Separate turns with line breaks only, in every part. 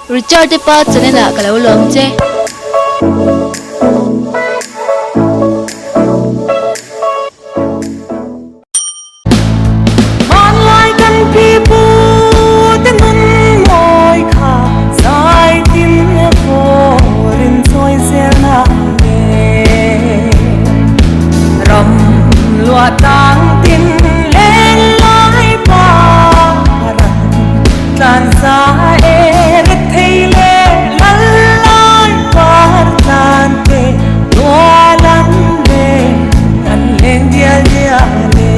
Richard te pa channel ah ka lo lawm che.
Hmanlai kan pi pu te nun mawi kha zai tin vawr in chawi zel na le. Ram luah tang tin len lai par an tlan za e ret thei le lal lai par tlan te tual an leng an leng dial dial e.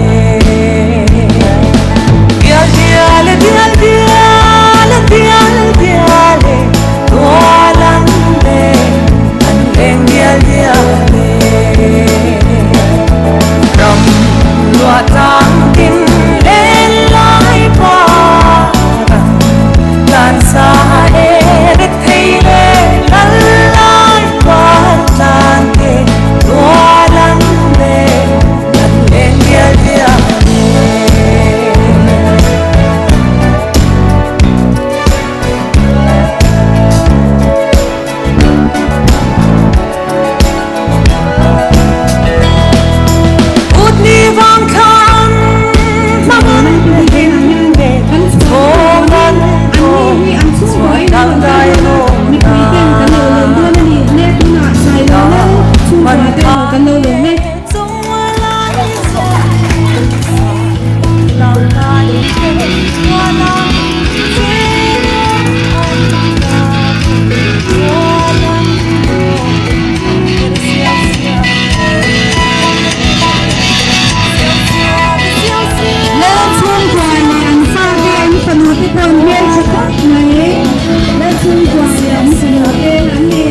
Dial dial e dial dial e dial dial e tual an leng an leng dial dial e. Ram luah tlang tin len lai par an tlan sa e ret thei le lal lai par tlan te tual an leng an leng dial dial e. Utni vang thla an hmang hlim ve thawm an tawm chhuah dang dai lawm na. Hman kha chung lai zawng tlang kai tual a cheng an la tual an tawm siau siau siau siau.
Lalchhungkua leh an fate an fanu te pawh an hmeltha khawp mai. Lalchhungkua leh an fanu te an ni.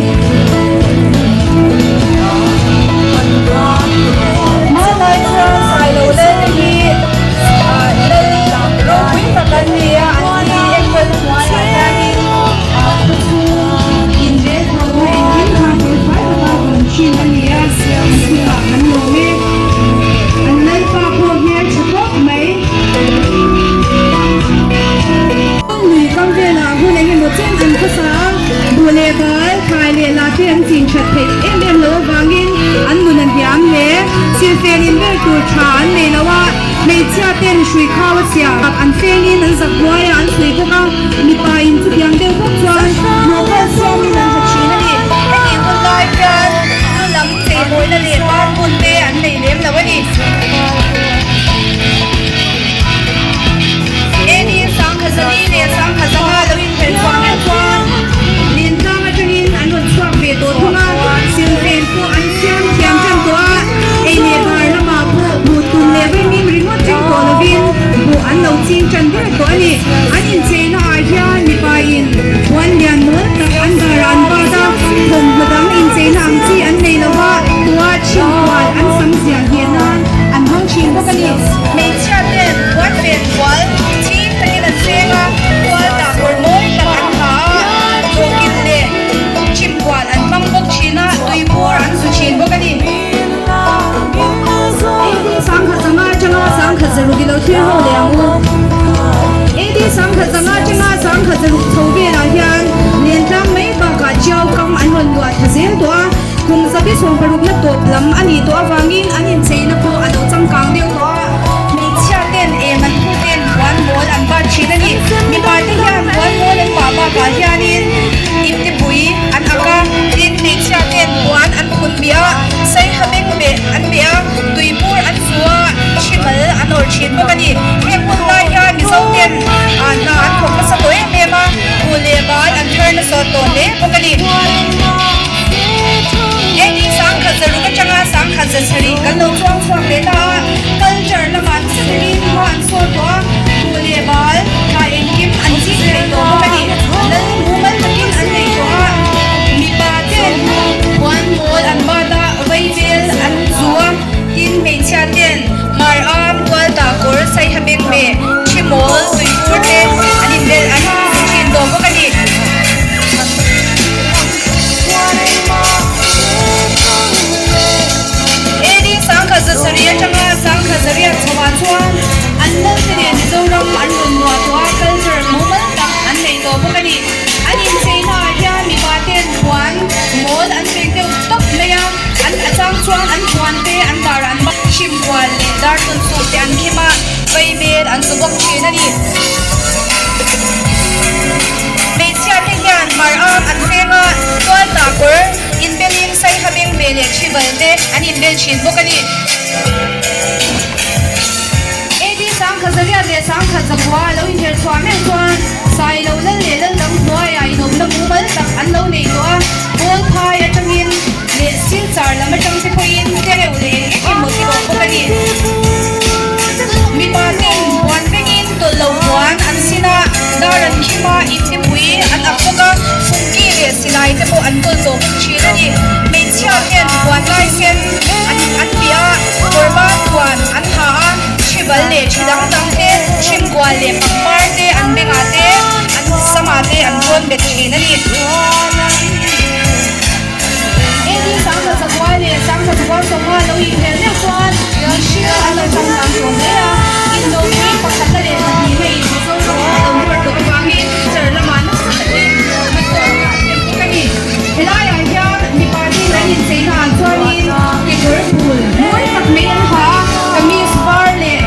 Hmanlai chuan Sailo lal te hi lal ropui tak an ni a, an ni enkawl hnuaiah hianin
Khawchhung inrelbawlna engkim kha felfai taka rawn thin a ni a, an chungah kan lawm e. An lalpa pawh hmeltha khawp mai. Lui kam velah hun eng emaw chen an khawsa a, buh leh bal, thlai leh lah te an chin that theih em em loh avangin an nun a hniam hle. Silfen in ber tur tha an nei lo a, hmeichhia ten hrui khau a chhia an fengin an zak hnuai a an hrui bawk a, mipa in chutiang deuh bawk chuan hnawhkal siamin an ha thin a ni.
Heti hun lai hian lu lam cheimawina leh ban bun te an nei lem lo a ni. AD Sangkhazali leh Sangkhazanga lo inphelh chhuah meuh chuan
Lintlang atangin an rawn chhuak ve tawh thung a, silfen pawh an siam thiam tan tawh a, ei leh bar lamah pawh buh tum leh vaimim ringawt ring tawh lovin buh an lo ching tan ber tawh a ni. An incheina ah hian mipa in puan lian mawl tak an darah an bat a, thawmhnaw dang incheina ang chi an nei lo va, tua chhimkual an sam ziah ngheh nan an hmang thin bawk a ni.
Hmeichhia ten puan ven kual ching takin an seng a, kual dah kawr mawi tak an ha a, dawhkin leh chhimkual an hmang bawk thin a, tuibur an zu thin bawk a ni.
AD 1005 atanga 1006 i lo thlir ho leh ang u. AD 1005 atanga 1006 chho velah hian Lentlang mai bakah Chiau kam an rawn luah tha zel tawh a, kum zabi sawmparukna tawp lam a nih tawh avangin an incheina pawh a lo changkang deuh tawh a.
Hmeichhia ten em an pu ten puan mawl an bat thin a ni. Mipa te hian puan mawl an pah bakah hianin ipte pui an ak a, tin hmeichhia ten puan an phun bih a, saiha beng beh an beh a, tuibur an zu a, thimal an awrh thin bawk a ni. Heng hun lai hian Mizo ten hna an thawk nasa tawh em em a, buh leh bal an thar nasa tawh hle bawk a ni. AD 1006 atanga 1007 kan lo chuang chhuak leh ta a, culture lamah nasa takin hma an sawn tawh a, buh leh bal thlai engkim an ching thei tawh bawk a ni. Lal mumal takin an nei tawh a, mipa ten puan mawl an bat a, vaibel an zu a, tin hmeichhia ten mar am, kual dah kawr, saiha beng meh, thi mawl, tuibur te an inbel an zu thin tawh bawk a ni. AD 1007 atanga 1008 chhoah chuan an lalte nen Mizoram an rawn luah tawh a, culture mumal tak an nei tawh bawk a ni. An inchei. te an khim a, vaibel an zu bawk thin a ni. Hmeichhia te hian hmar am an feng a, tual tah kawr inbelin saiha beng ve leh thibal te an inbel thin bawk a ni. AD Sangkhazariat leh Sangkhatzakua a lo inher chhuah meuh chuan Sailo lal leh lal dang hnuaiah inawmna mumal tak an lo nei tawh a, Pawl phai atangin leh Silchar lam atang te pawhin tereuh leh eng eng emaw ti tawh bawk a ni. Mipa ten puan vengin tawlh lo puan an sin a, dar an khim a, iptepui an ak bawk a, fungki leh silai te pawh an kawl tawh bawk thin a ni. Hmeichhia ten puan lai sen an an piah a, kawr ban puan an ha a, Hribal leh thi dang dang te, hrimkual leh pangpar te an bengah te, an samah te an rawn bet thin a ni. AD 1900 leh 1950 lo inhel meuh chuan mihring an lo changkang tawh hle a, indopui pakhatna leh pahnihna in Mizoram a lo nawr tawh avangin char lamah nasa takin hmasawnna a thlen bawk a ni. Helaiah hian mipa tin an incheina ah chuanin kekawr bul mawi tak mai an ha a, kamis var leh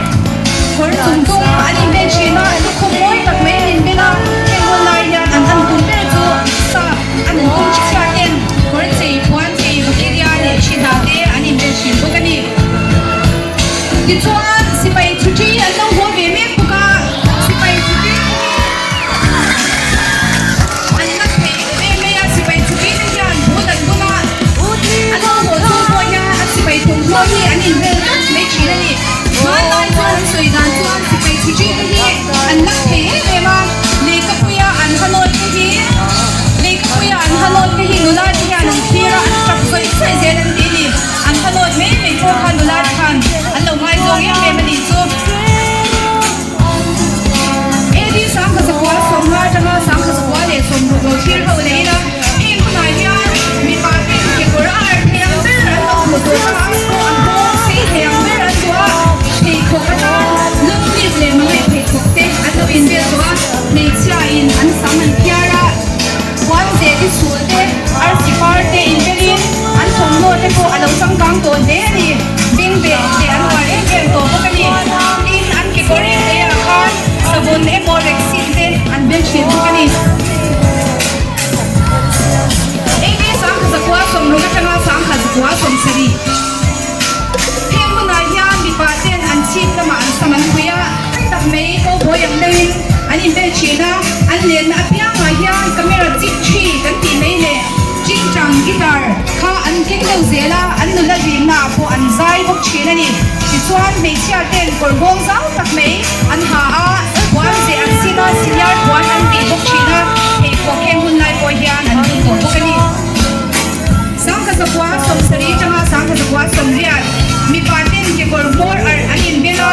kawr chung tum an inbel thin a, lukhum mawi tak mai an inbel a, heng hun lai hian an an tum ber chu sap an an tum chhiat ten kawr chei, puan chei, vakiria leh thi hna te an inbel thin bawk a ni. Tichuan sipai chhuṭi an lo haw ve mek bawk a, sipai chhuṭi te hi an la thei em em mai a, sipai chhuṭi te hian bun an bun a, an lo haw chung pawh hian an sipai thawmhnaw hi an inbel vek mai thin a ni. Hmanlai chuan an sawi dan chuan sipai chhuṭi te hi an la thei em em a, lehkhapuia an hanawi te hi lehkhapuia an hanawi te hi nula te hian an thlir a, an tap zawih zawih zel an ti a ni. An hanawi mai mai pawh kha nula te khan an lo ngaizawng em em a nih chu. AD 1915 atanga 1960 lo thlir ho leh ila, heng hunah hian mipa ten kekawr a arh thei ang ber an lo hmuh tawh a, an nghawng sei thei ang ber an duh a, pheikhawk atan long sleeve leh mangaih pheikhawk te an lo inbel tawh a, hmeichhia in an sam an phiar a, puan ze te chhul te, arsi par te inbelin an thawmhnaw te pawh a lo changkang tawh hle a ni. Bengbeh te an uar em em tawh bawk a ni. Tin, an kekawr em leh ah khan savun emaw rexin te an bel thin bawk a ni. AD 1960 atanga 1970. Heng hunah hian mipa ten an chhip lamah an sam an phui a, tak mai cowboy ang deuhin an inbel thin a, an lenna apiangah hian camera chip thi kan tih mai leh Tingtang, guitar, kha an keng deuh zel a, an nula rimna ah pawh an zai bawk thin a ni. Tichuan hmeichhia ten kawr nghawng zau tak mai an ha a, puan zeh an sin a, senior puan an bih bawk thin a, pheikhawk heng hun lai pawh hian an bun tawh bawk a ni. 1970 atanga 1980 mipa ten kekawr hmawr arh an inbel a,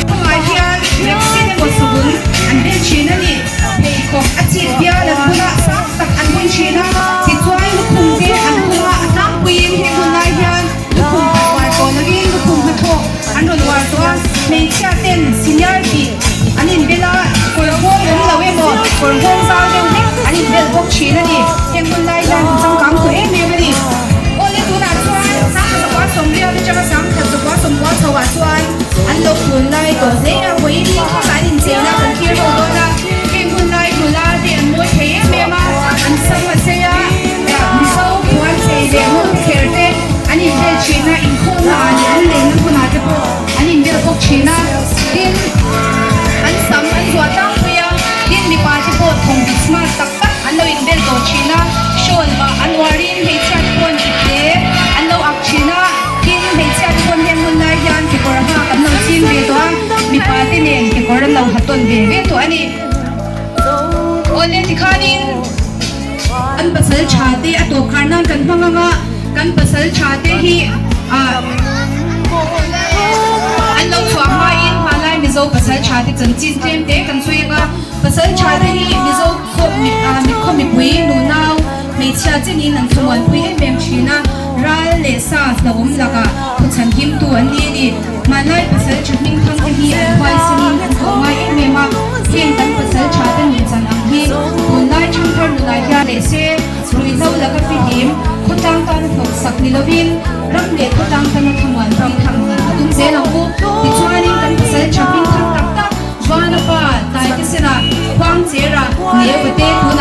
khawngah hian vaccine emaw savun an bel thin a ni. Pheikhawk a chip bial an bun a, sang tak an bun thin a, tichuan lukhum te an khum a, a tlangpuiin heng hun lai hian lukhum khat uar tawh lovin lukhum hnathawk an rawn uar tawh a, hmeichhia ten senior tih an inbel a, kawr nghawng awm lo emaw kawr nghawng zau deuh hlek an inbel bawk thin a ni. Heng hun lai hian an changkang tawh em em a ni. Awle tunah chuan 1980 atanga 1990 chho ah chuan an lo tun lai tawh hle a, vawiin hi thlangah an incheina kan thlir ho dawn a, heng hun lai nula te an mawi thei em em a, an sam a chei a, Mizo puan chei leh ngawng kher te an inbel thin a, inkhawmna ah leh an lenna hmunah te pawh an inbel bawk thin a, tin an sam an zuah tlangpui a, tin mipa te pawh thawmhnaw smart tak tak an lo inbel tawh thin a, shawl bah an uarin hmeichhia te pawh an ipte an lo ak thin a. Tin, hmeichhia te pawn heng hun lai hian kekawr hak an lo ching ve tawh a, mipa te nen kekawr an lo ha tawn ve ve tawh a ni. Awle tikhanin an pasal tha te a tawp khar nan kan hmang ang a, kan pasal tha te hi ah an lo chhuah hmain hmanlai Mizo pasal tha te chanchin tlem te kan sawi ang a, pasal tha te hi Mizo khaw mitkhaw mipui nunau hmeichhia chenin an chumuanpui em em thin a. Ral leh sa hlauhawm lakah khawchhan himtu an ni a ni. Hmanlai pasal tha hming thang te hi an huaisanin an thawh ngai em em a, heng kan pasal tha te nunchhan ang hi tunlai thangthar nunah hian leh se ruihhlo laka fihlim khawtlang tan hnawksak ni lovin. Ram leh khawtlang tana thlamuan ram tham tih ka tum zel ang u. Tichuanin kan pasal tha hming thang tak tak Vanapa, Taitesena, Khuangchera, Neva te tu